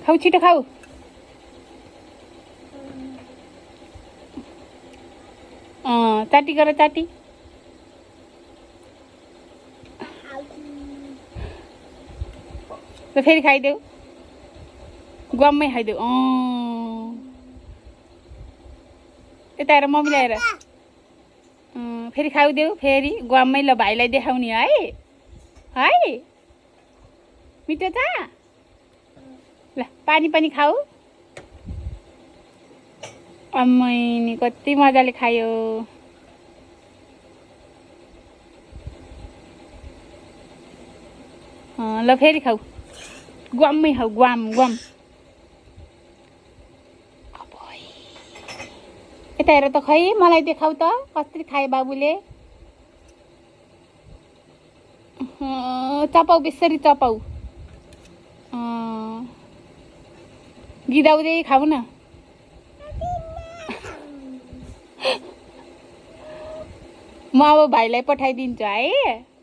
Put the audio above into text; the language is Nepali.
खाऊ छिटो खाऊ चाटी गर चाटी र फेरि खाइदेऊ गममै खाइदेऊ यता हेर मम्मीलाई हेर फेरि खाइदेऊ फेरि गममै ल भाइलाई देखाउने है मिठो छ ल पानी पनि खाऊ अम्मै कति मजाले खायो ल फेरि खाऊ ग्वाममै खाऊ ग्वाम यता हेर त खै मलाई देखाऊ त कसरी खायो बाबुले चपाउ बेसरी चपाउ गिदाउँदै खाऊ न म अब भाइलाई पठाइदिन्छु है